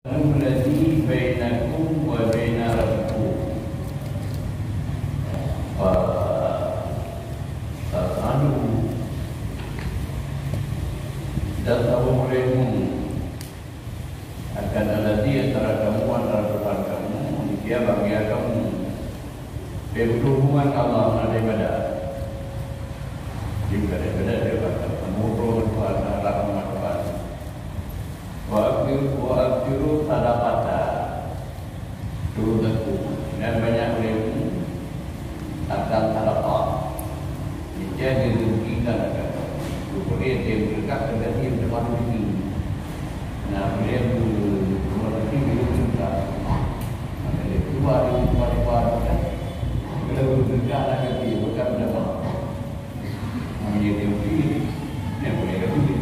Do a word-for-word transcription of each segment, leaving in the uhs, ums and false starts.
Alladzi bainakum wa baina rabbikum. Fa, fa, anu, dan tahu olehmu akan alladzi antara kamu, antara Tuhan kamu, dia bagi kamu. Dia berhubungan Allah dengan ibadah. Dia bukan ibadah, dia bukan kamu, Tuhan, Allah, Tuhan. Wa akhir-, wa akhirus sadaqata. Turun aku dan banyak ulemu akan sadaqah. Jika dia dengkikan akan aku. Kemudian dia berdekat ke daging depan diri. Nah, beliau tu, rumah daging dia berdekat. Maka dia keluar, dia keluar, keluar, kan? Kalau berdekat lah kata dia, bukan berdekat. Namanya dia beri, dia boleh dah beri.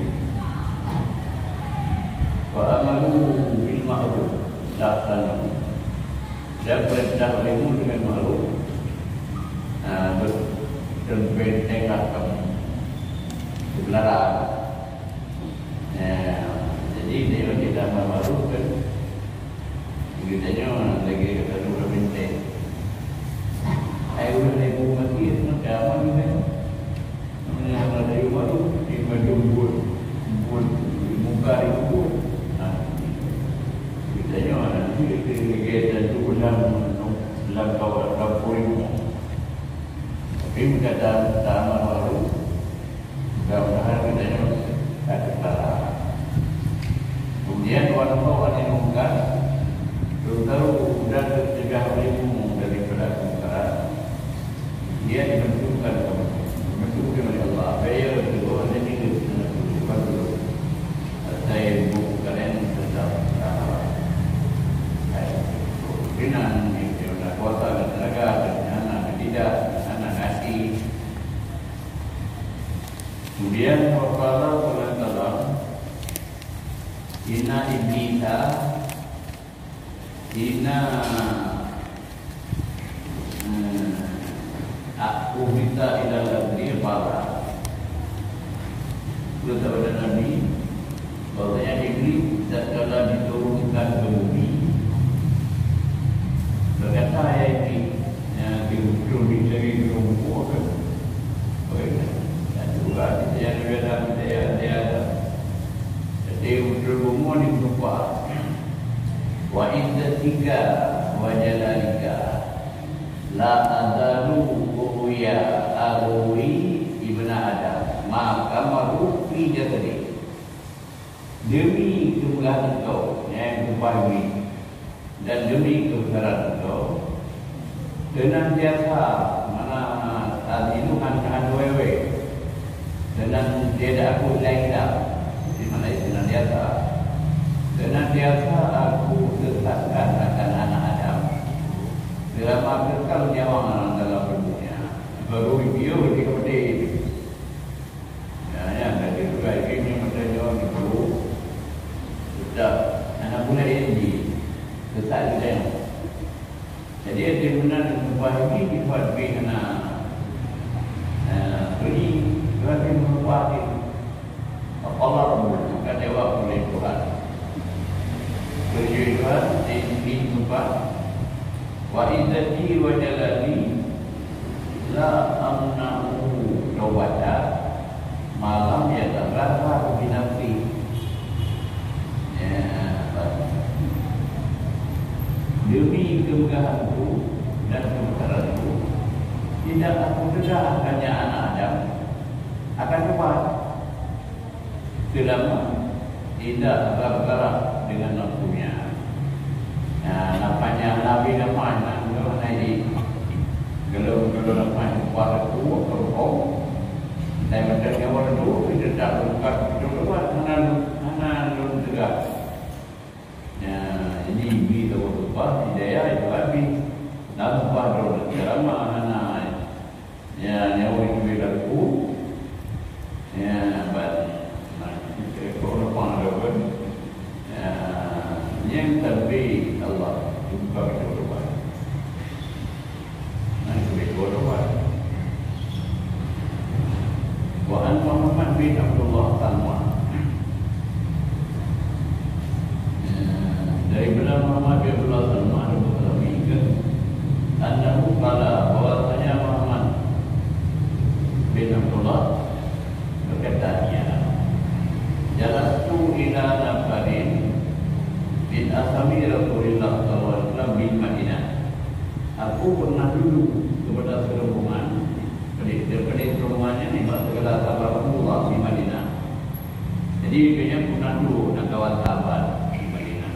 Wa amaru bil ma'ruf, tak tahu. Dan perintah ilmu dengan ma'ruf, ah, ber-, dan bentenglah kamu. Kebenaran. Ya, jadi dia tidak ma'ruf kan. Geutanyoe lagèe gata dua binteng. Ai ureueng lé bu mati, maka aman geutanyoe. Namanya ada yang baru, di majum buat, buat muka di kubur. Nah, geutanyoe nanti lagèe tantu lam, lam kawan kampung. Tapi mudah-mudahan tak aman baru. Mudah-mudahan kita nyoe ka teupara. Kemudian, wan nahyi anil munkar, terutama dan cegah ilmu daripada kemungkaran, dia dibentukkan, dibentukkan oleh Allah. Apa ya, itu ada tiga, bukan dulu. Saya bukan yang sedang salah. Saya, pimpinan, dia punya kuasa dan tenaga, dan anak dan tidak, anak hati, Kemudian, wa qala sallallahu alaihi wasallam, "Inna iblisa, inna, eh, aku minta ila ardi qala." Betul sabda Nabi, bahwasanya Iblis tatkala diturunkan ke bumi, berkata, "Ya Iblis, yang diutus di negeri Lumpur ke?" Oi, dan juga yang beda, dia, dia ada. Jadi, usul umum dibuka. "Wa izzatika wa jalalika, la azalu uhya ahwi ibna Adam, ma kamahu fi jasadi." Demi kemeugah Engkau, nyang geupaih mi, dan demi keubesaran Engkau, seunantiasa, mana, saat itu hana, hana wewe, seunantiasa aku lain dah, di mana itu seunantiasa, seunantiasa aku sesatkan akan anak Adam, selama kekal nyawa dalam tubuhnya. Baru dia, dia, dia. Ya, ya, dari juga ini yang macam nyawa ni perlu. Sudah, anak muda ini, tetap juga. Jadi, ada benar dan ubah ini dibuat lebih kena, eh, beri, Tuhan lebih mengubah dia. Allah Rabbul, bukan jawab oleh Tuhan. Beri Tuhan, dia ini mengubah. Wa izzati wa jalali la amna'u taubata ma lam yatadarrar bi nafsi. Ya, demi kemegahanku dan kebesaranku, tidak aku cegah hanya anak Adam akan tobat. Selama tidak bergerak dengan nafsunya. Nah, nafanya Nabi, nafanya, nafanya di gelom-gelom nafanya kuat tu, kempong. Dan macam nyawa tu, kita tak buka, kita buat, hana, hana lun tegak. Ya, ini, ini tahu lupa, hidayah itu habis. Nampak tu, ceramah, hana. Ya, nyawa itu beda ku. Ya, ban. Nah, kita kau lupa ada pun. Ya, yang tapi Allah, jumpa kita lupa. Nah, itu beda lupa. Wa an Muhammad bin Abdullah Salman. Ya, dan Ibnu Muhammad bin Abdullah Salman Al-Bukhari, annahu qala, bahwasanya Muhammad bin Abdullah berkata, ia, jalastu ila nafarin min ashabi Rasulillah sallallahu alaihi wasallam bil Madinah. Aku pernah duduk kepada serombongan, pada serombongannya nibak segala sahabat Rasulullah di Madinah. Jadi, kayaknya pernah duduk dengan kawan sahabat di Madinah.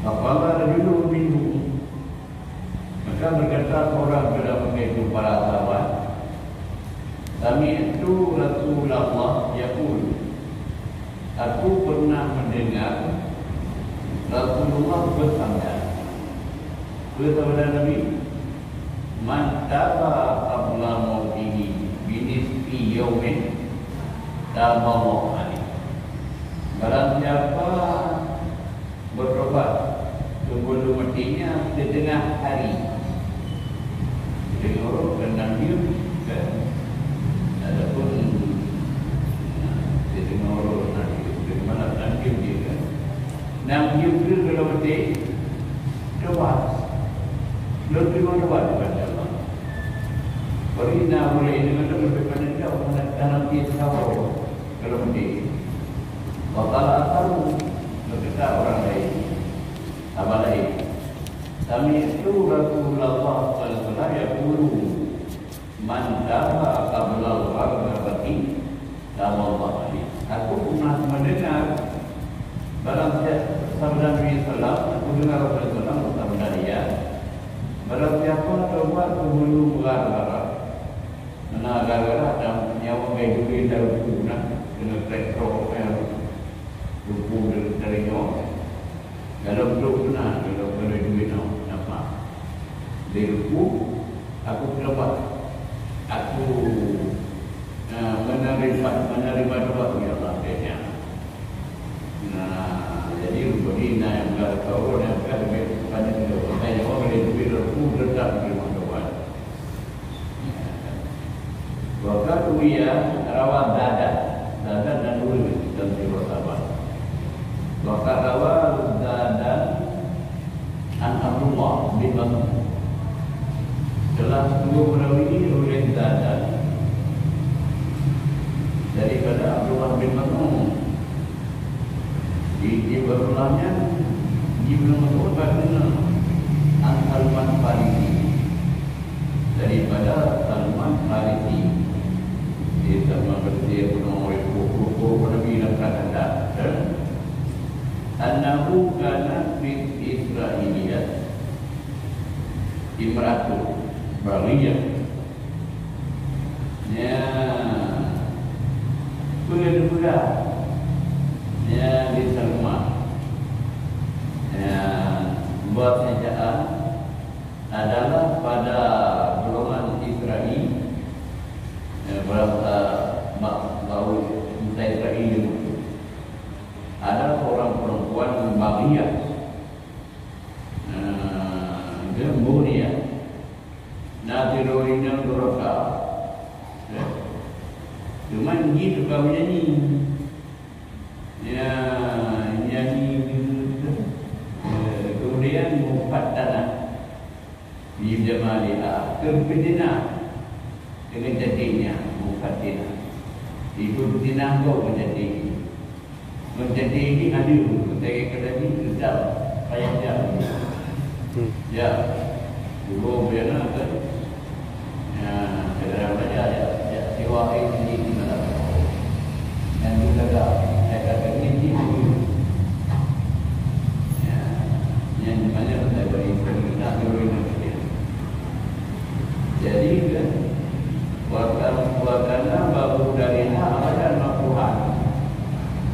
Faqala rajulun minhum, maka berkata seorang daripada mereka itu, para sahabat, sami'tu Rasulullah yaqul, aku pernah mendengar Rasulullah bersabda. Bersabda Nabi, man taba qabla mautihi binisfi yaumin, taballahu alaih. Barang siapa bertobat sebelum matinya setengah hari. Setengah hari kan enam jam, kan? Adapun, nah, setengah hari enam jam, setengah malam enam jam dia, kan? Enam jam tu kalau mati, tobat. Belum terima tobat kepada Allah. Beri nak boleh ini, lebih pandai jauh, mana tanam dia tahu kalau mati. Wa qala akharu, berkata orang lain, sahabat lain, sami'tu Rasulullah sallallahu alaihi wasallam yaqulu, man taba qablal maghribati taballahu alaih. Aku pernah mendengar, barang siapa, sabda Nabi sallallahu alaihi wasallam, aku dengar Rasulullah sallallahu alaihi wasallam bersabda, barang siapa taubat sebelum ghargharah, Meunan gara-gara dan nyawa gai duri dan ruku na, keuneuk trek trok, eh, ruku dari, dari nyoe. Dalam trok tu na, dalam gai duri nyoe, nampak. Di ruku, aku teubat. Aku, eh, menerima, menerima doa, ya Allah, kayaknya. Nah, jadi rupa ni, nah, yang belah tau, yang belah lebih pada kita. Sampai nyawa gai duri dan ruku tetap menerima doa. Wa qad ruwiya, rawa Zadan. Zadan dan Nuri dalam riwayat Aban. Wa qad rawa Zadan an Abdullah bin Mas'ud. Telah sungguh merawi oleh Zadan daripada Abdullah bin Mas'ud. Di, di Abdullah nyan, Ibnu Mas'ud baca an Salman Farisi. Daripada Salman Farisi. Jadi, Salman Farisi, aku nak orang ikut, ikut, ikut Nabi dan kata-kata. Annahu kana fi Israiliyat imra'atun baghiyyah. Ya. Peue peugah? Ya, di Salman. Ya, buat ejaan adalah pada golongan Israel, eh, bangsa, ba-, bangsa Israel, ada seorang perempuan baghiyyah. Nah, dia mulia. Nah, teori yang durhaka. Ya. Cuma dia tukang menyanyi. Ya, nyanyi, eh, kemudian muftattanah. Di jamaliha, keu fitnah. Dengan jadinya, muftattanah. Itu fitnah kau menjadi. Menjadi ini ada, saya kata ni, sedap, payah jam. Hmm. Ya. Dulu biasa kan. Ya, segera belajar ya. Ya, siwa ini di mana? Yang juga dah, saya kata ni di dulu. Ya. Yang mana saya beri cerita dulu ini. Jadi kan, wa kan, wa kana babu dariha abadan maftuhan.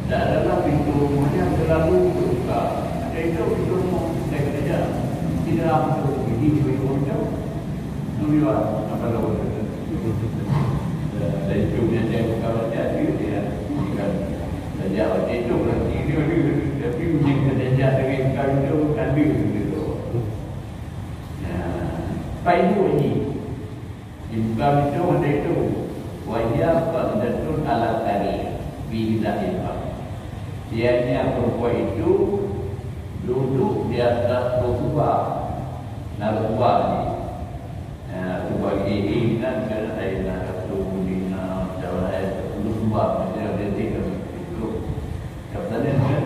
Dan dalam pintu rumahnya selalu terbuka. Ada itu pintu rumah, saya kata, "Ya, tidak apa tu, ini pintu rumah." Nuri wah, apa lawan? Dari itu punya saya buka baca, dia, dia, bukan. Sejak waktu itu berarti dia, dia, tapi punya kerja dengan kau itu bukan dia, gitu. Nah, Pak Ibu ini, di muka itu ada itu. Wajah Pak Datuk ala tari, bila ipa. Ianya perempuan itu Di atas dua kubah. Nah, dua kubah ni. Ya, kubah gigi kan, kan ada yang nak satu, lima, macam mana, sepuluh kubah, macam ada tiga, sepuluh. Macam sana kan.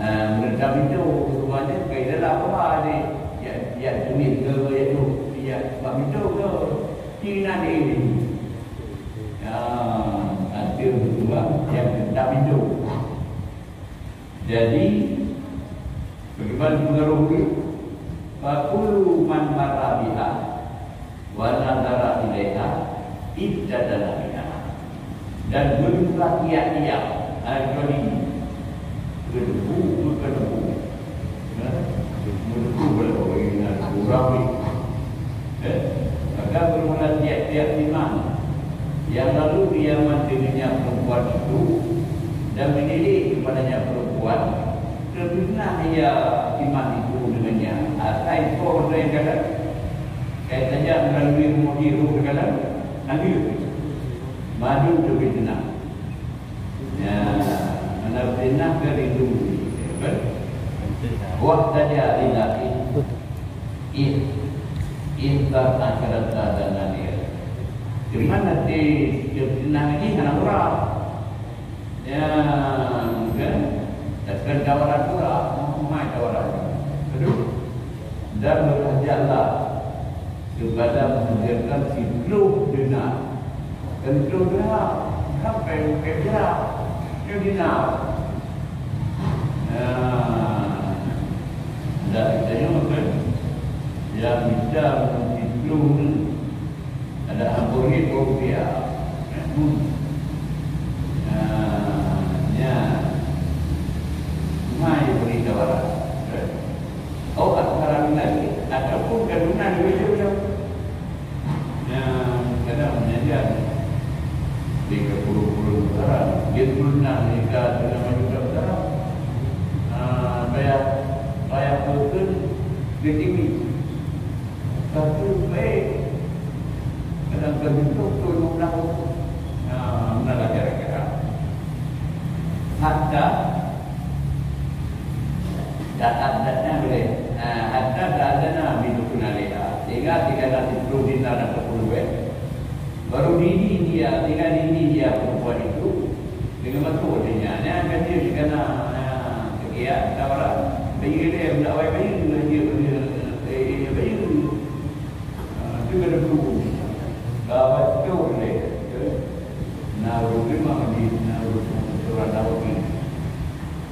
Ah, meunurot pintoe, rupanya, kai dalam apa ni? Ya, ya, tulis ke, ya, tu, ya, bak pintoe ke? Di na ni. Ya, ada dua yang tentang pintoe. Jadi, bagaimana pengaruh dia? Fakulu man marra biha wa nazara ilaiha ihtadana biha. Dan beuneulah tiap-tiap, ha, kecuali ini. Keuneuk, keuneuk. Ya? Keuneuk, oh, ini ada kurang ni. Eh? Maka beuneulah tiap-tiap imam yang lalu di hadapan perempuan itu dan menilai kepadanya perempuan, terfitnah ia imam itu dengannya. Asai ko yang kata, Kai saja melalui rumoh jiru segala, nanti madu lebih tenang. Ya, mana tenang ke rindu, kan? Wah saja lilaki. Ih, intar akhirat dan nadir. Di mana di tenang ini hana murah. Ya, kan? Takkan tawaran pula, mahai tawaran. Aduh. Dan berhajatlah kepada mengerjakan siplôh dinar. Tentu dinar, sampai mungkin dinar. Itu dinar. Ya. Dan kita yang makan, yang bisa siplôh ni. Ada ampun ribu rupiah. Hmm. Nah, ya. Mai beri tawaran. Oh, aksaran lagi. Ataupun kandungan lebih jauh. Nah, kadang menyajian. Di kepuluh-puluh putaran. Dia turun nak nikah dengan majukan putaran. Ah, payah, payah turun ke tinggi. Satu baik. Kadang-kadang tu, tu, tu, tu. Nah, mana lah kira-kira. Hatta, dah ada boleh. Ah, hatta dah ada nabi tu pun alih. Tiga, tiga ratus sepuluh dinar dan sepuluh, eh. Baru dini dia, tiga dini dia perempuan itu. Dengan betul dia. Nah, kan dia juga nak, ah, sekian, tawaran. Bayi dia, budak awai bayi, dia, dia, eh, bayi. Ah, tu ada perlu. Bawa tu boleh. Nah, rumah di, nah, rumah tu orang tahu ni.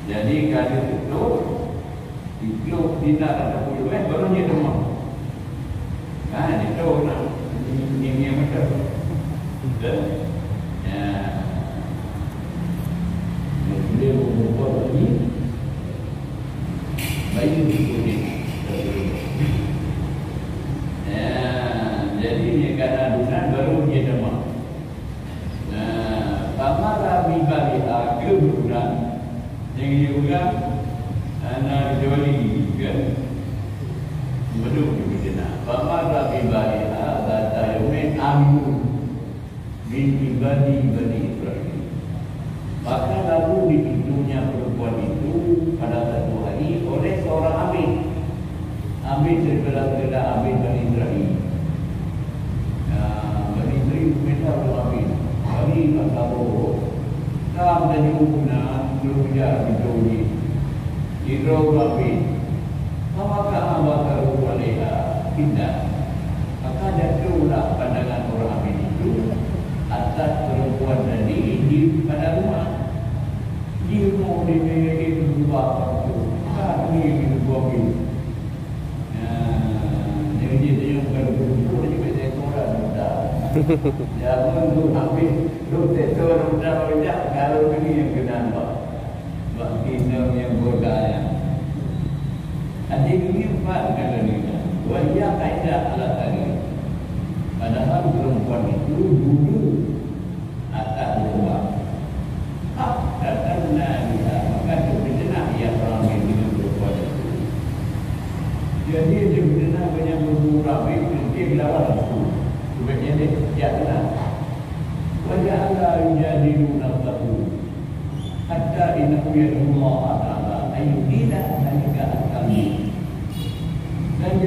Jadi, kalau betul, Iplôh dinar ataupun luweh, baru jeuet teuma. Ha, jeuet teuma. Ni, ni, ni macam. Betul? Ya. Dia berubah lagi. Bayu diikuti. Ya, jadi ni karena dunan baru jeuet teuma. Nah, famara bi baliha, keu bulan nyang jeuet ulang, hana kecuali, kan? Meunurot di Madinah. Famara bi baliha zata yaumin amrun min ibadi Bani Israil. Maka lalu dipintunya perempuan itu pada satu hari oleh seorang amir. Amir daripada segala amir Bani Israel. Ya, Bani Israel meminta untuk amir. Kami tak tahu. Kam dan ibu guna, belum ujar pintu ni. Idro amir. Maka abakaru alaiha indah. Maka jatuhlah pandangan orang amir itu atas perempuan tadi di pada rumah. Di rumah dia, dia, dia berubah waktu. Kami berubah waktu. Nah, jadi dia tanya bukan berubah, dia baca Quran mudah. Jangan tu habis, tu sektor mudah banyak, kalau ini yang kena nampak. Bak inong nyang goda nyan. Até geuyue pat ka lagée nyan, wa hiya qaidah ala sarir. Padahal perempuan itu duduk atas leumbah. Hak datang na biha, maka teupeujeunah ia peurangée dengan perempuan itu. Jadi, teupeujeunah banyak beureubu rabe, mungkin lawan aku. Sebaiknya dia tidak kenal. Wa ja'ala yujadilu nafsahu. Hatta innahu yad'u Allah Ta'ala ayyudina dzalika aktsara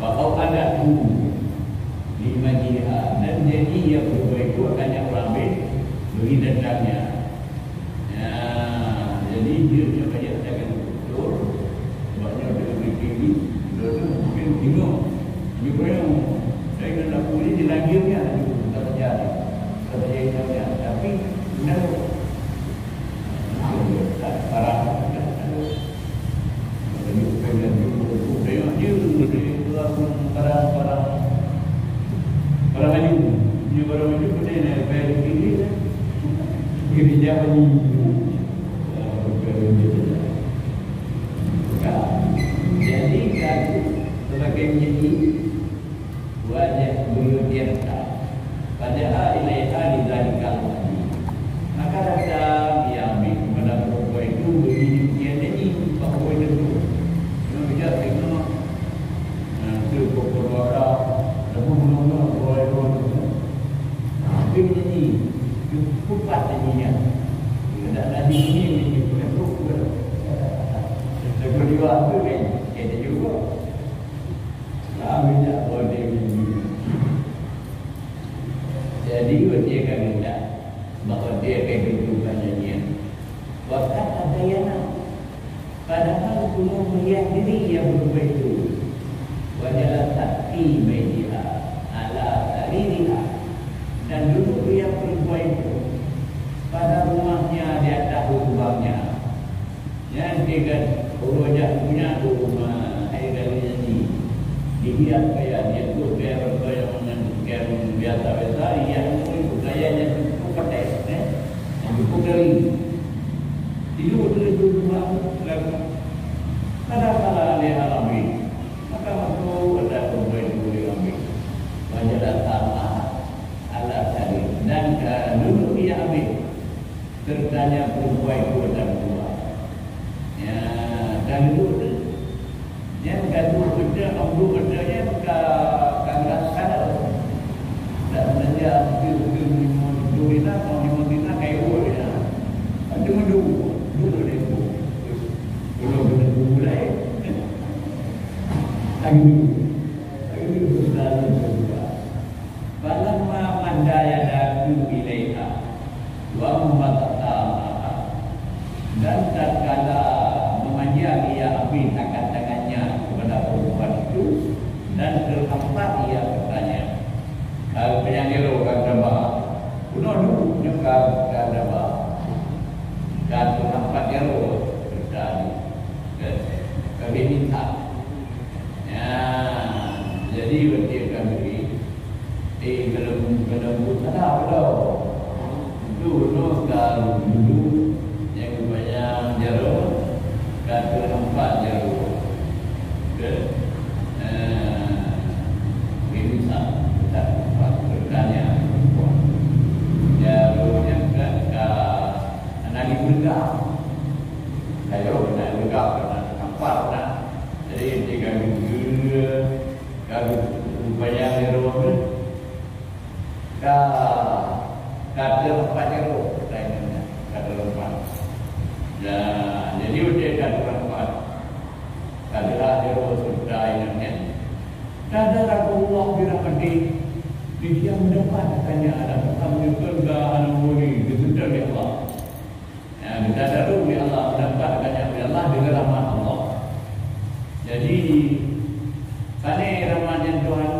Wa au'adathu li majliha, dan janji ia peubuet itu akan nyan ureuëng ambek bagi datangnya. Ya, jadi dia punya banyak datang betul. Sebabnya dia berpikir ni, dia tu mungkin bingung. Dia punya, saya nak lakukan ni, dia lagi ni, ada juga tak terjadi. Tak terjadi, tapi, no. Barang, barang, barang maju. Ini barang maju, kena bayar diri. Diri dia maju. Jadi, kan, sebagai menjadi wajah beliau dia. Faja'a ilaiha lidzalikal wa'di. Maka datang ia ambil kepada perempuan itu berdiri di atas ini, bahawa itu. Kena bijak tengok. Nah, tu pokok doa. Tapi belum nak doa itu. Tapi nyanyi. Kupat nyanyinya. Tidak ada nyanyi nyanyi. Bukan tu. Lagu dua tu kan. Kita juga. Kami tak boleh nyanyi. Jadi, dia kan minta bahwa dia akan hidup banyak niat. Waktu ada yang nak. Padahal belum melihat diri yang berubah itu. Wajalasat fi baitiha ala saririha. Dan duduk dia perempuan itu pada rumahnya di atas gerbangnya. Kan, ureueng jak punya tu, ma, hai dari nyanyi. Dihias kaya, dia tu kaya, kaya mangan, kaya biasa-biasa, iya tu kaya yang cukup pakai, eh? Yang cukup dari. Tidur tu, itu dua lagu. Kadang-kadang dia alami. Maka waktu ada perempuan itu dia ambil. Wajah datang, ah, ala tadi. Dan, eh, duduk dia ambil. Sertanya perempuan itu ada dua. Ya, dan duduk tu. Nyan ka duek beutôi, ka duek beutôi nyan ka, ka ngerasa dah. Tak belanja beutôi-beutôi limong ribu dinar, limong ribu dinar ka iwoe dia. Ada madu, dulu dia tu. Belum kena tunggu lain. Lagi dulu. Lagi dulu, selalu berubah. Falamma madda yadahu ilaiha wa basata ma'aha. Dan tatkala memanjang ia Amin akan tangannya kepada perempuan itu, dan terhambat ia bertanya. Kalau penyang jero kan daba. Bunoe dulu nyoe ka, ka daba. Ka terhambat jero bertanya. Ka, ka minta. Ya, jadi berarti kami Eh, kalau, kalau buta dah, belum. Dulu ka dulu, nyang banyak jarum, ka terhambat jarum. Ke? Eh, ini sa-, tak, tak bertanya. Jarum nyang ka, ka, anak dipeugah. Kayu kena peugah, kena hampat, kena. Jadi, tiga minggu, Ka rupanya jaroe ka, ka teureupat jaroe, laén nyan, ka teureupat. Ya, jadi watèe ka teureupat, ka teulah jaroe seudara inong nyan. Tadarakahu Allah birahmatih, dia mendapat katanya anak, bukan menyebut ke anak murid, disebut oleh Allah. Ya, kita tahu di Allah, mendapat banyak di Allah dengan rahmat Allah. Jadi, pane rahmat yang Tuhan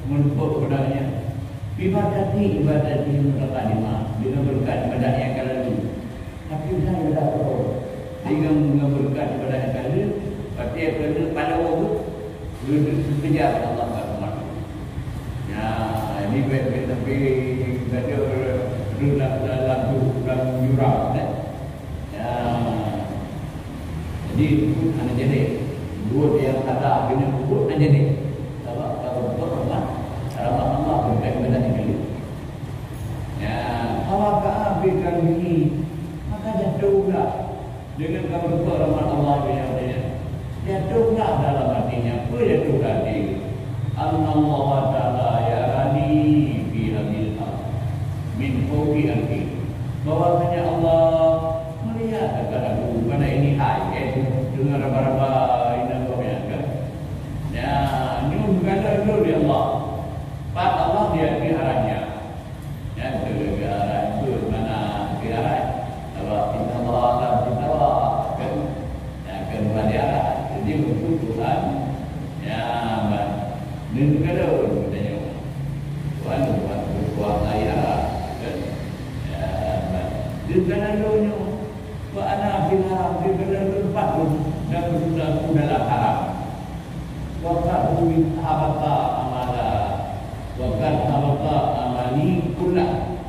menumpuk kepadanya. Ibadati, ibadati mutaqaddimah, dengan berkat ibadat yang akan lalu. Tapi dah ibadat apa? Dengan, dengan berkat ibadat yang akan lalu, pasti akan lalu pada waktu Geukeujah Allah bak umat. Ya, ini baik-baik tapi gadoh reulah dalam tu, dalam jurang, eh. Ya. Jadi, itu hana jadi. Buet yang salah, kena buet hana jadi. Sebab kalau buet Allah, rahmat Allah bukan ibadat yang kali. Ya, hawa ka abih kali ini, maka jatuh pula. Dengan kamu rahmat Allah yang dia jatuhlah dalam hatinya, apa jatuh hati? Annallaha ta'ala yarani fi hadil ard min fawqi ardi. Bahwasanya Allah melihat akan aku pada ini hai, eh, dengan raba-raba inang kau yang kan. Ya, nyoe bukan dulu ya Allah. Pat Allah dia di arahnya. Nyan keu geuarai, peue makna geuarai? Kalau kita Allah, Allah kita Allah, kan? Nyan kan bukan diarai. Jadi, untuk Tuhan, ya, ban. Nyan keu lôn, katanya. Tuhan, Tuhan, Tuhan saya, kan? Ya, ban. Nyan kan lôn nyoe. Wa ana fil haram, di dalam tempat pun, dan bersudah dalam haram. Wa qad habata amala, wa qad habata amali kullah.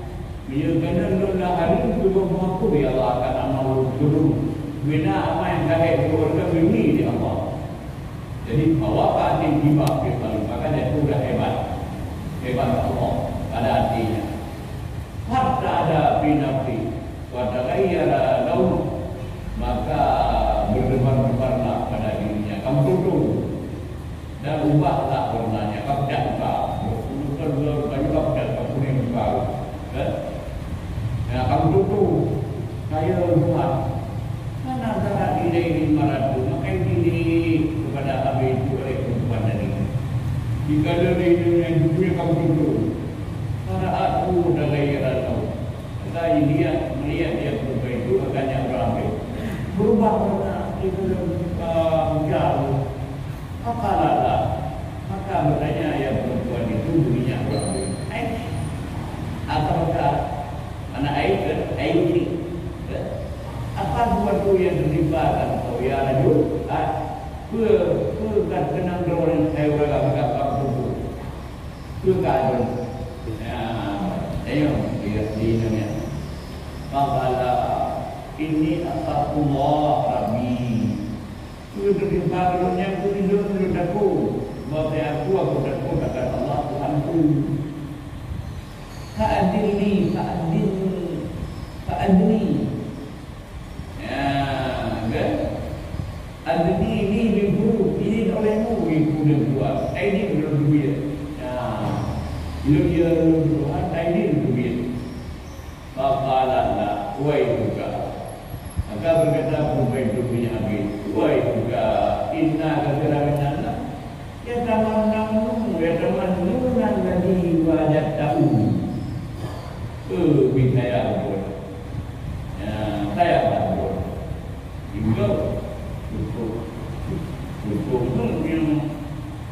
Meunyoe keunan lôn lam hari, keuneuk meuaku, ya Allah, akan amal lôn keudroe. Bina amal nyang ka hék keuluwarga bini di Allah. Jadi, bahwa ka até jiba, maka jatuh dah hebat. Hebat Allah pada até nyan. Hatta ada fi nafsi, wa taghayyara launu, maka berdebar-debarlah pada dirinya, ka meututoe, dan ubahlah warnanya, ka pucat muka, bukan dua baju ka pucat, ka kuning muka, kan? Ya, ka meututoe, kaya Tuhan. Karena antara diri lima ratus, maka diri kepada Abi itu oleh perempuan tadi. Jika dari dunia dunia kamu dulu, para aku dan lahiran kau. Maka dia melihat dia perempuan itu akan yang berambut. Berubah warna, dia belum, uh, bujang. Faqala la, maka bertanya yang perempuan itu dirinya orang lain. Ai, ataukah anak ai ke? Ai ini. Apa Aku waktu yang terlibat atau ya laju, ah, peue, peue kat kenang droe hai ureueng agam-agam kumpul. Peue kat droe. Ya, ayo, dia di dunia. Faqala inni akhafullah rabbi. Peue teurimong lôn nyang keu lôn, lôn takot. Bahwa aku, aku takot akan Allah Tuhanku. Fa'adhirni, fa'adhirni, fa'adhirni. Ya, kan? Adhirni li bil huruf, idhin olehmu, ibu dan dua. Idhin lôn duit. Ya. Lôn ya lôn Tuhan, idhin duit. Faqala la, wahai tuga. Maka berkata Ubay bin Abi, wahai tuga, inna katsiran minan nas yatamannauna, yatamannuna alladhi wajadtahu. Eh, bin saya pun. Ya, saya pun. Hingga cukup, cukup tu yang,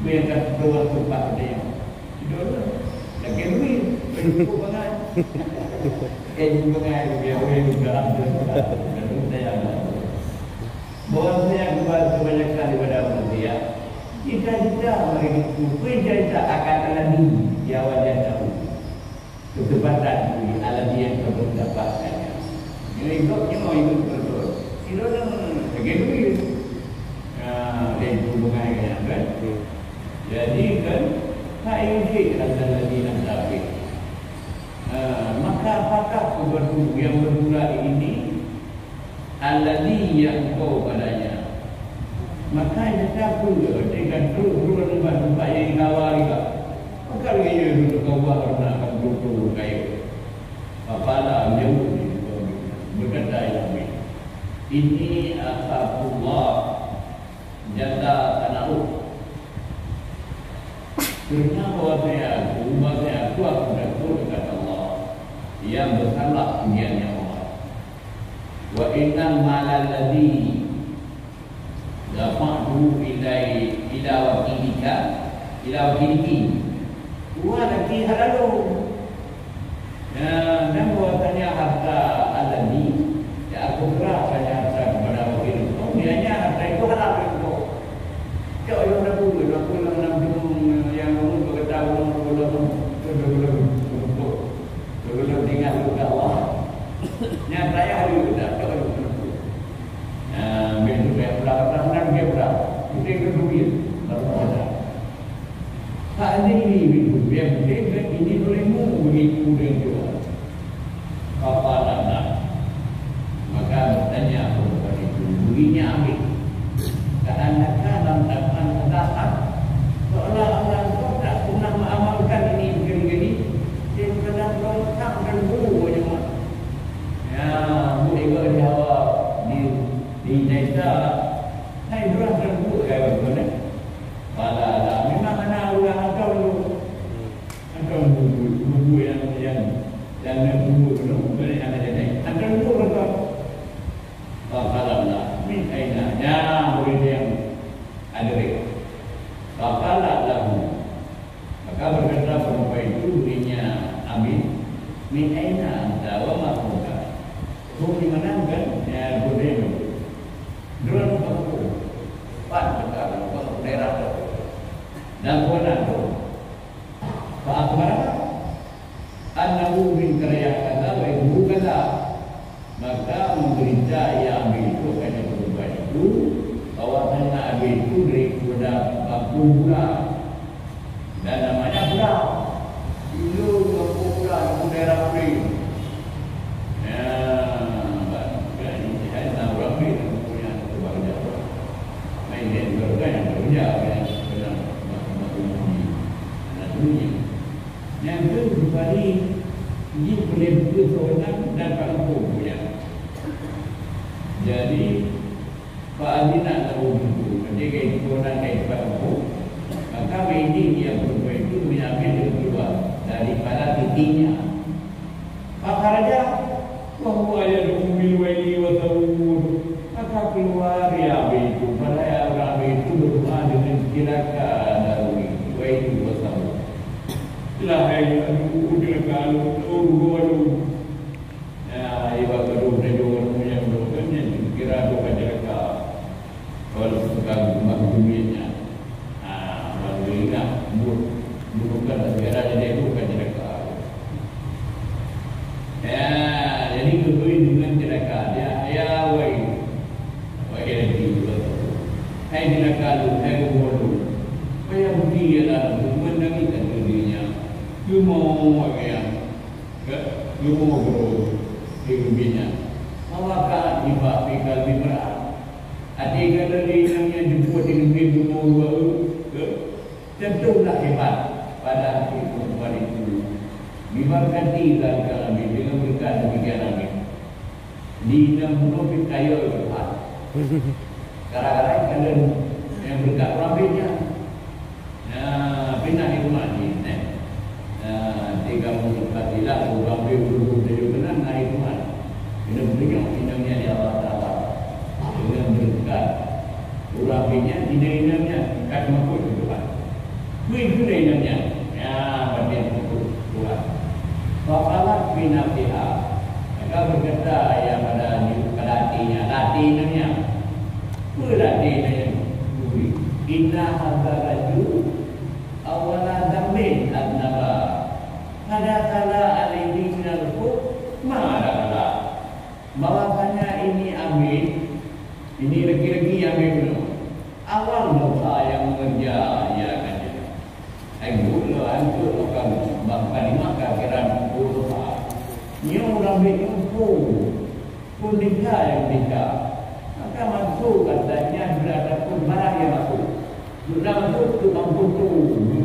yang kata orang sempat dia. Lagi duit, cukup bangai. Eh, bangai, biar boleh dalam tu. Lalu saya, bahwa saya keluar kebanyakan daripada manusia, cita-cita mereka itu, cita-cita akan alami, ya wajah tahu. Kecepatan bui alami yang kamu dapatkannya. Nyoe gobnyoe hidup betul. Sidroe lagèe duit. Ah, dan hubungan dengan kan. Jadi kan, tak ejek rasa lagi nak tapi. Ah, maka apakah sesuatu yang bermula ini alladhi yang engkau padanya. Maka nyata pun dia dengan terus-terus tempat-tempat yang digawa juga. Maka dia duduk kawah pernah akan betul kayu. Faqala, menjawab dia, berkata Ya'mir, inni akhafullah jalla sana'uh. Karena bahwasanya aku, bahwasanya aku, aku takut kepada Allah yang besarlah pujiannya Allah. Wa innal malal ladzi dafa'tu ilai, ila wakilika, ila wakiliki. Dua lagi halalu. Ya, dan bahwasanya harta alladzi, ya, aku serahkan harta kepada wakil engkau, kiranya harta itu halal bagi engkau. Cok lôn aku, lôn aku lam, lam gunong yang lôn berkata gunong, gunong, gunong, gunong, gunong, gunong, gunong, tinggal kepada Allah. Nyata ya, hari itu dah, cok lôn aku. Nah, besok dia pulang, pulang, pulang, dia pulang. Kita ke duit, baru ada. Fa'adhirni minhu, yang penting kan ini olehmu begitu dan jua. Faqala na'am. Maka bertanya perempuan itu, bunyinya ambil. Ka'annaka lam taf'al hadha qat. Seolah-olah engkau tak pernah mengamalkan ini sekali-kali. Dia pernah berhutang dan guru banyak. Ya, bu ibu di Hawa, di, di Naisa. Hai, berhutang dan guru, ya, betul, eh? Qala la, memang hana ureueng hantom tu. Hantom buku, buku yang, yang, yang buku tu, buku yang ada jadi. Hantom buku hantom. Faqala la, min aina, nya murid yang ada. Faqala lahu. Maka berkata perempuan itu, gurunya Abi, min aina anta wa ma qaumuka. Kamu di mana bukan? Ya, boleh. Droe bukan aku. Pan bukan aku, bukan aku daerah tu. Dan bukan aku. Fa akhbara annahu min qaryah kadza wa ismuhu kadza. Maka memberita ia Abi itu akan perempuan itu, bahwasanya Abi itu dari Kuda Bangku Bula. Dan namanya Bula. Dulu Bangku Bula itu daerah Pring. Ya, Bang, ya, ini saya tahu Abi dan punya keluarga. Nah, ini keluarga yang kerja, yang pernah, pernah, pernah, pernah, pernah, pernah, pernah, Nyang keu pribadi jih boleh buka seorang dan Pak Empung punya. Jadi, Pak Azina lalu itu, ketika itu orang dari Pak Empung, maka media dia berubah itu mengambil dia keluar daripada titiknya. Akhirnya, wa huwa yad'u bil waili wa thabur. Maka keluar ia Abi itu, padahal ia Abi itu berdoa dengan cilaka dan waili wa thabur. Lah, hai, aduh, cilaka, aduh, aduh, aduh. Ya, ibarat gadoh, gadoh, gadoh, yang gadoh, kan, yang Hai keubeue deungon ceuraka, ya, ya, wai. Wai, ya, di, hai ceuraka lôn, hai rumoh lôn. Payah budi ialah deungon langét dan dunia. Cuma, ya, ke, cuma guru di dunia. Maka nibak pikal bimra. Até kata di inong nyan jemput di negeri bumoe dua, ke? Tentulah hebat pada hati perempuan itu. Diberkati dan kami dengan berkat demikian amin. Di inong bumoe pih kaya Tuhan. Gara-gara kalian yang berkat rabitnya. Nah, pinah di rumah ni, eh. Nah, tiga musim fadilah, urang beu ureueng tuju keunan, nah, di rumah. Kena beunyok inong nyan di Allah Taala. Dengan berkat urang beu nyan, inong-inong nyan, ka teumakot keu Tuhan. Kui guna inong nyan. Ya, batin makot Tuhan. Faqalat fi nafsiha. Maka berkata ia pada, pada hatinya, latih inong nyan. Peue latih inong nyan? Inna hadza rajul awwala dzambin aznaba. Fadakhala alaihi minal hub ma dakhala. Bahwasanya ini Amin, ini laki-laki Amin bunoe, awal dosa yang mengerja ia akan jadi. Hai geuh lôn hanco lôn kamoe, bak kalimat kafir dosa. Nyoe urang beu nyoe phon, phon desya nyang desya. Maka masuk katanya beurata phon barang nyang masuk. Sudah masuk tu bang foto,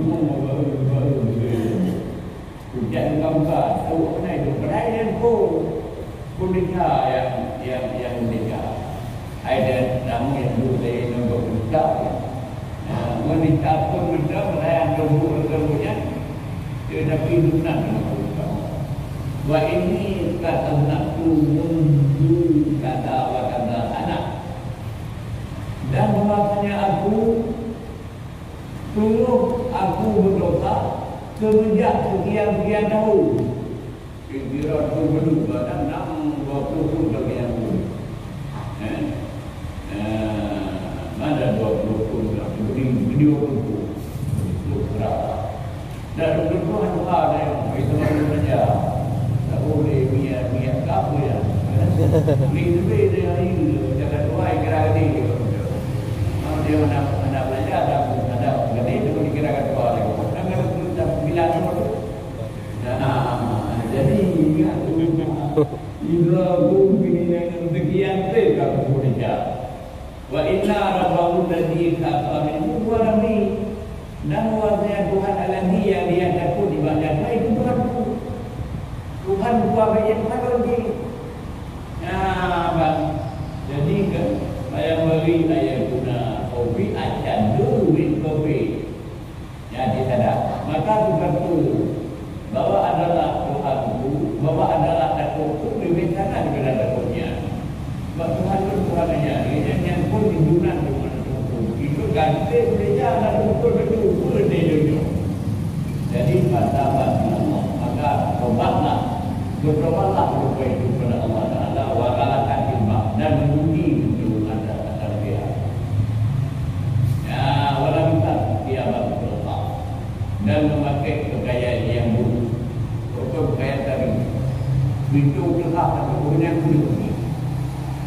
ngomong baru-baru. Ujian buka-buka, tahu apa nak itu. Padahal dia phon, phon desya yang, yang, yang desya. Hai dan namun yang dulu saya nombor buka. Nah, wanita pun betul, padahal yang nombor-nombornya, tetapi sunat nombor buka. Wa inni qad aznabtu mundu kada wa kada sana. Dan bahwasanya aku, sungguh aku berdosa semenjak sekian-sekian tahun. Kira-kira dua puluh, bahkan enam, dua puluh pun tak yang pun. Eh? Eh, mana dua puluh pun, tak beri, beri dua puluh pun. Itu berapa? Dan dua puluh pun ada, ada yang itu mana saja. Tak boleh, minyak, minyak ke apa ya? Beli lebih dari hari itu, jangan tuai kira gede. Kalau dia mana, mana belajar, ada, ada gede, dia boleh kira kat tuai. Kan ada, ada bilang apa tu? Nah, jadi ingat tu, Ibrahim kini yang sekian tu kat Indonesia. Wa inna rabbahu alladzi khafa minhu huwa rabbi. Dan bahwasanya Tuhan alladzi yang dia takut ibadah itu Tuhanku. Tuhan kuasa yang Tuhan lagi. Nah, bang. Jadi kan, saya beri ayat guna kopi acan dulu kopi. Ya, dia sadar. Maka bukan tu. Bahwa adalah Tuhanku, bahwa adalah takutku lebih sangat daripada takutnya. Sebab Tuhan pun Tuhan hanya, dia nyan pun himpunan Tuhan itu. Itu ganti gereja dan betul-betul pun di dunia. Jadi, bersabar dengan Allah. Maka, tobatlah. Bertobatlah berupa itu kepada Allah Ta'ala. Wa ghalaqat jilbab. Dan mengunci pintu atas, atas dia. Ya, walam tak dia bagi Allah. Dan memakai pakaian yang buruk. Bukan pakaian tadi. Pintu gelap atau yang buruk.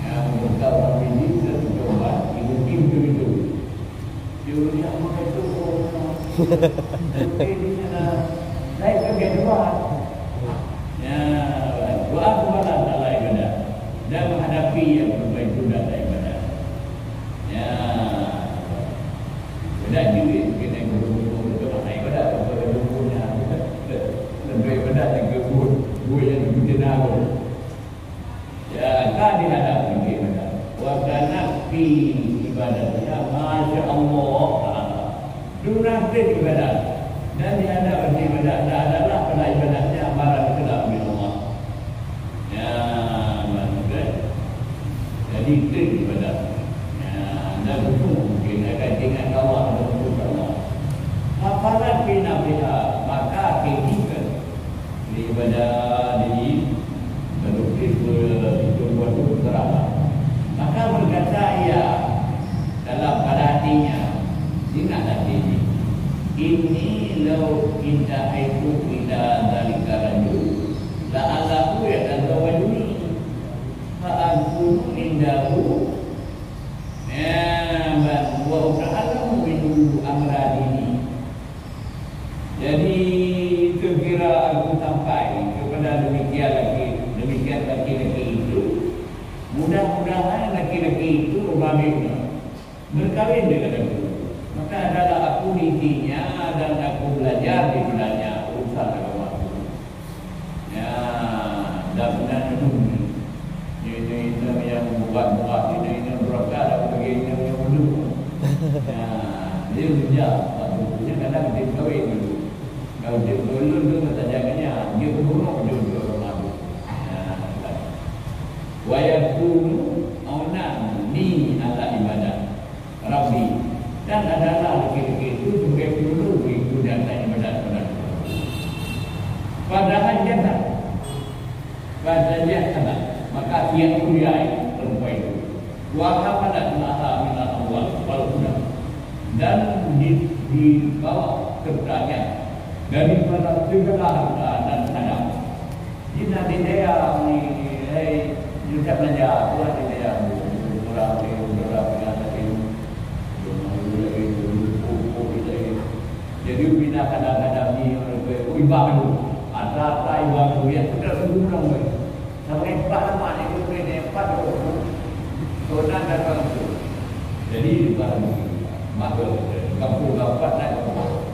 Ya, membuka orang ini dan mencoba digunting pintu. Dia udah memakai tu. Oke, di sana. Saya kan dia dua. Ya, doa kepada Allah ibadah. Dan menghadapi yang bermain tu dan ibadah. Ya. Ibadah juga kena guru-guru betul. Ibadah apa guru-guru nya. Lebih ibadah yang guru, guru yang guru jenama. Ya, ka dihadap Nabi Adam. Wa kanat fi ibadatiha, masya Allah Ta'ala. Duna fi ibadat. Dan dihadap Nabi Adam, dan adalah pada ibadatnya amalan kehendak Allah. Ya, maksudnya. Jadi, itu ibadat. Ya, dan itu mungkin akan ingat Allah dan Allah. Hafalat fi nafsiha, maka kehidupan Di ibadah di, lalu tiba itu buat tu terang. Maka berkata ia dalam pada hatinya, ingat hati ini, "Inni lau intahaitu ila dzalika rajul, la'allahu yatazawwajuni." Meukawen deungon aku. Maka adalah aku nitinya dan aku belajar di padanya urusan agama aku. Ya, dan benar itu. Ini, ini yang buat-buat, ini, ini berangkat, aku bagi ini yang dulu. Ya, dia bijak. Waktu itu kadang dia kahwin dulu. Kalau dia dulu tu kata jaganya, dia buruk dia orang mabuk. Ya, kan. Wa yakunu aunan li ala ibadah Rabbi, dan adalah laki-laki itu sebagai penyuluh di guna ibadat kepada Tuhan. Padahal jahat, padahal jahat, maka ia kuliah perempuan itu. Wa hamalat ma'aha minal amwal wal aulad, dan di, dibawa sertanya daripada segala harta dan anak. Di na di dayah ni, hai, yucap belanja, buat di dayah, murah ni, murah ni, murah ni. Jadi, bina kadang-kadang ni, orang kata, "Oh, iba tu." Ada, ada iba tu, ya, kita semua orang baik. Sampai empat nama ni, tu ni, empat tu. Kau nak datang tu. Jadi, iba tu. Maka, kampung dapat nak kampung.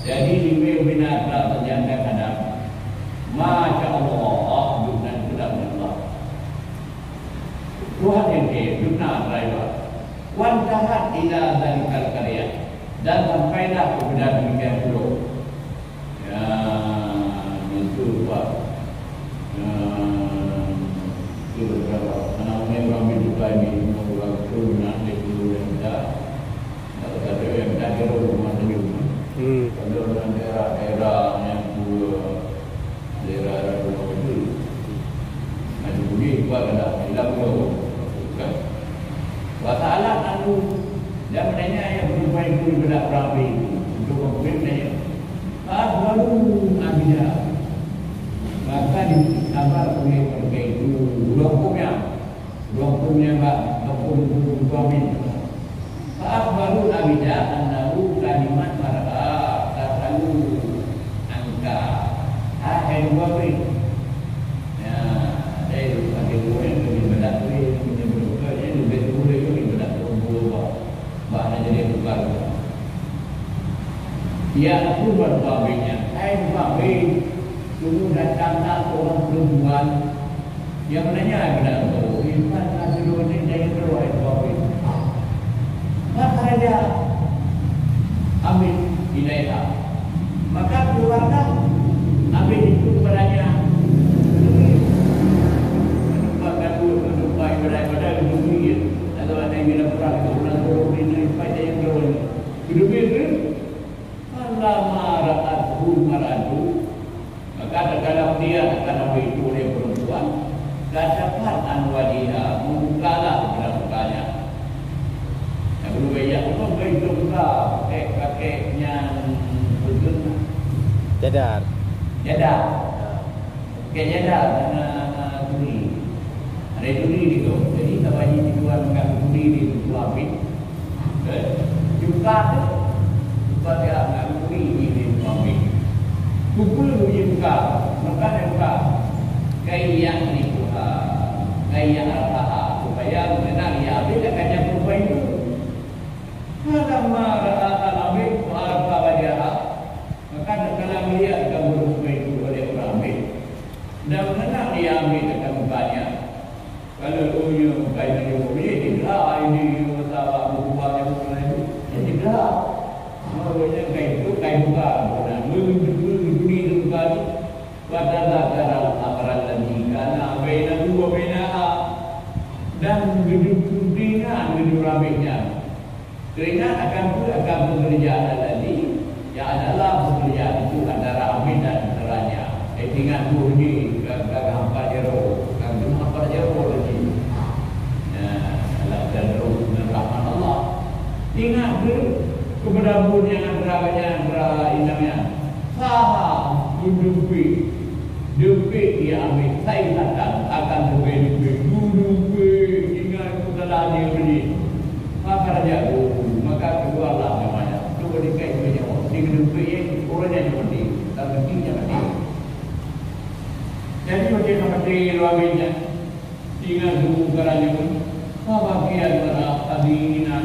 Jadi, di binatang terjangkau kadang, Masya Allah, dunia sudah Allah. Tuhan yang kaya, dunia driver. Wan tahat ila zalikal karya. Dan sampailah kepada demikian pulau. Ya, itu Pak. Ya, itu berapa? Anak-anak orang hidup lagi, orang tu nak dia dulu dan dah. Kalau kata yang dah kira rumah senyum. Hmm. Kalau dalam daerah-daerah yang tua, daerah-daerah rumah itu, ada bunyi kuat ada hilang tu. Bukan. Bahasa alat lalu, dia menanya yang berubah itu daripada orang itu. Untuk mengklaim dia. Baru Nabi dah. Maka dikabar oleh mereka itu, dua hukum yang Dua hukum nyan bak, dua hukum, hukum suami. Fa akhbaru Abida annahu kalimat mar'a tasalu anka. Ah, hai dua bri. Ya, saya pakai dua yang lebih berat tu, yang lebih berat tu, yang lebih berat tu, yang lebih berat tu, dua bak. Bak na jadi tukar. Ya, aku berdua bri nyan. Hai dua bri, sungguh datanglah seorang perempuan Yang menanya kepada engkau, "Iman kafirun ni dari keluar itu apa itu?" Maka raja ambil ilaiha. Maka keluarlah ambil itu kepadanya. Menumpahkan dua, menumpah ibadah-ibadah di dunia. Lalu ada yang bilang perang itu, bulan turun ini, supaya yang turun. Kedua itu, Falamma ra'athu mar'atu, maka tatkala melihat akan apa itu oleh perempuan, kasyafat an wajhiha, membukalah segala mukanya. Yang belum banyak pun berhitung buka, pakai, pakai yang betul. Cadar. Cadar. Kayaknya dah, na, na, na turi. Ada turi di tu. Jadi, tak wajib tuan mengaku turi di tu habis. Eh? Juga tu. Juga dia mengaku turi di tu habis. Kumpul uji buka. Maka dia buka. Kayak ni buka. Kayak apa? Supaya mengenal ia habis akan jatuh poin tu. Falamma ra'a al-abid wa arafa wajhaha. Maka tatkala melihat kamu rupa itu oleh orang ambil, dan mengenal ia ambil akan mukanya. Kalau dunia bukan itu, boleh tidak ini masalah berubah yang bukan itu? Ya tidak. Makanya kain itu, kain buka. Bukan itu, itu, itu, itu, bukan. Wa tadzakara al-amra alladzi kana bainahu wa bainaha. Dan begitu ringan, begitu ramainya. Teringat akan pe-, akan pekerjaan tadi, yang adalah pekerjaan itu antara Amin dan putranya. Eh, ingat tu ni, ka, ka, ka hampa jero, ka cuma hampa jero tadi. Nah, dalam jalur dengan rahmat Allah. Ingat ke kepada bunyanya, antara, antara inangnya. Saha, dudupi. Dupi ia ambil, saihatan akan dupi, dupi. Dudupi, ingat kepada dia beri. Maka raja guru, maka keluarlah namanya. Cuba dikait punya nyawa. Di kedudukan ini, orang yang mati. Tak mati, dia mati. Jadi, macam mana mati, luar biasa. Ingat guru kerana pun. Maka dia adalah tadi ingat.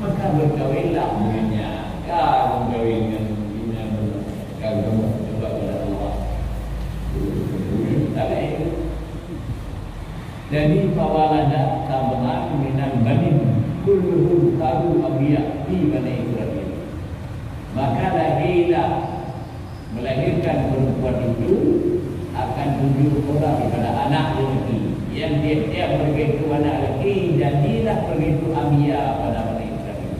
maka berkawinlah dengannya. Ka mengkawin dengan bina beuna, ka geumoh teubat keu Allah. Tapi Jadi, fawalada sab'an minal banin, kulluhum kanu abriya fi Bani Israil. Maka lahirlah, melahirkan perempuan itu akan tujuh orang daripada anak lelaki. Yang tiap-tiap begitu anak lelaki, jadilah begitu abriya pada Bani Israil.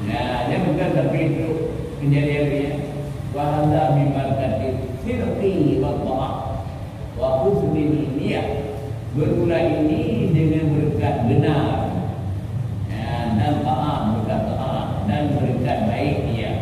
Nah, dia bukan tapi itu menjadi abriya. Wa hadza min barakati sidqi wa ta'ah. Wa husnil niyah. Bermula ini dengan berkat benar, ya, dan taat, berkat taat, dan berkat baik niat.